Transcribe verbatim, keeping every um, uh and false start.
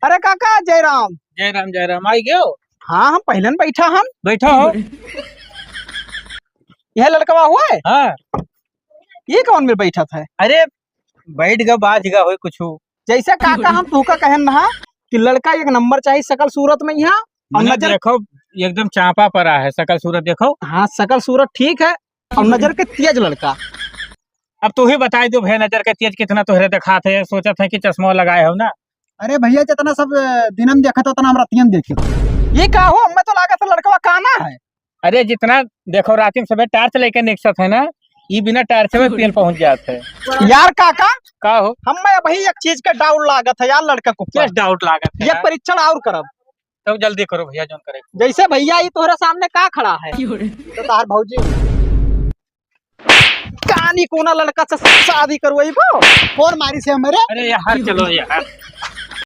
अरे काका, जय राम। जय राम, जय राम। आई गयो? हाँ, हम पहले न बैठा हम। बैठा हो। यह लड़कवा हुआ है? हाँ। ये कौन में बैठा था? अरे, बैठ गा, बाज गा होई कुछ। जैसे काका, हम तू का कहन रहा कि लड़का एक नंबर चाहिए सकल सूरत में यहाँ, और मने नजर देखो, एकदम चापा परा है, सकल सूरत देखो। हाँ, सकल सूरत ठीक है, और नजर के तेज लड़का। अब तू ही बताई दो भैया, नजर के तेज कितना तोहरे दिखात है, सोचत है कि चश्मा लगाए हो ना। अरे भैया, जितना सब, अ, दिनम देखत, उतना हम रतियन देखत। ये का हो, हमें तो लागत है लड़कवा काना है। अरे जितना देखो, राती में सबे टार्च लेके निकसत है ना, ई बिना टार्च में पेल पहुंच जात है। यार काका, का हो? हमें अबही एक चीज का डाउट लागत है यार, लड़का के ऊपर। क्या डाउट लागत है ये यार? परीक्षण और करब। तब जल्दी करो भैया, जौन करे। जैसे भैया, ये तोहरे सामने का खड़ा है? क्यों रे? तो तार भौजी। कानी कोना लड़का से शादी करवाई बो? कौन मारी से हमारे? अरे यार, चलो यार।